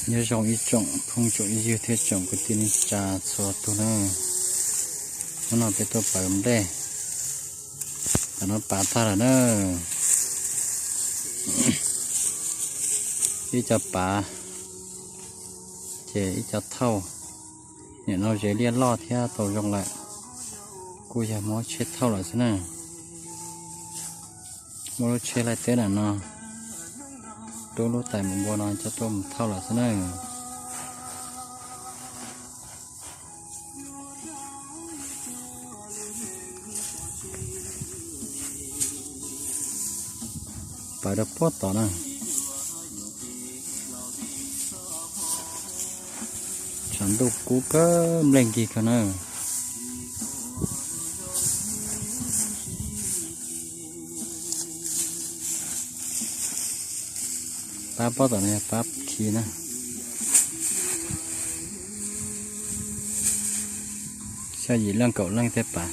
Nyob zoo ib tsoom phooj tsoom ywg thiab tsoom kwv tij neej tsa txhua tus na. Hnub no peb tuaj pawv nplej, tam no pav tag lawm na. Ib co pav ces ib co thauj. Nim no ze liaj loj thiab tau zoo lawm, kuj yog muab tsheb thauj lawm xwb na. Muab lub tsheb laij teb na no, rub lub tais mus npua no coj tuaj mus thauj lawm xwb na. Pawv rau puag tod na. Tshav ntuj kub kawg npleeg kig kawg na. Pab pob tom no yog pab khi na. Xya yim leej kaum leej tej pab,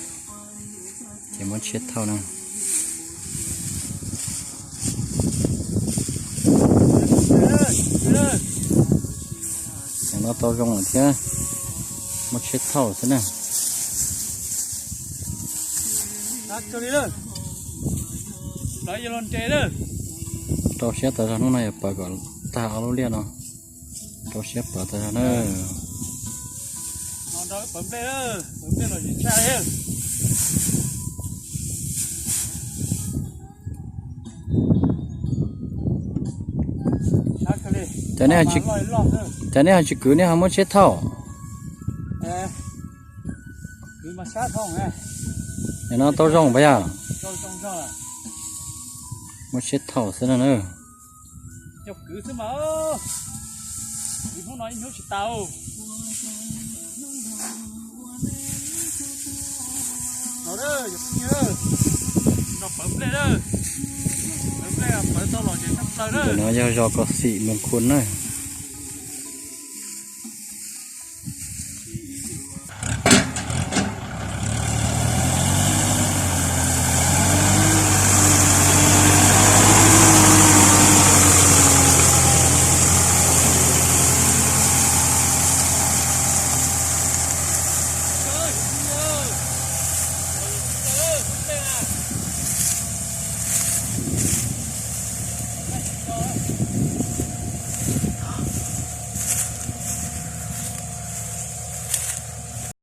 ces muab tsheb thauj na. Tam no tau zoo lawm thiab, muab tsheb thauj xwb na. Rau siab tas zog, hnub no yog pawv kom tag ob lub liaj no. Rau siab pawv tas zog na. Cov nej ho tsis kwv, nej ho muab tsheb thauj. Nim no tau zoo puas yog? Muab tsheb thauj xwb no na. Ntawm no yog zos Kos Xim, Moos Khun na.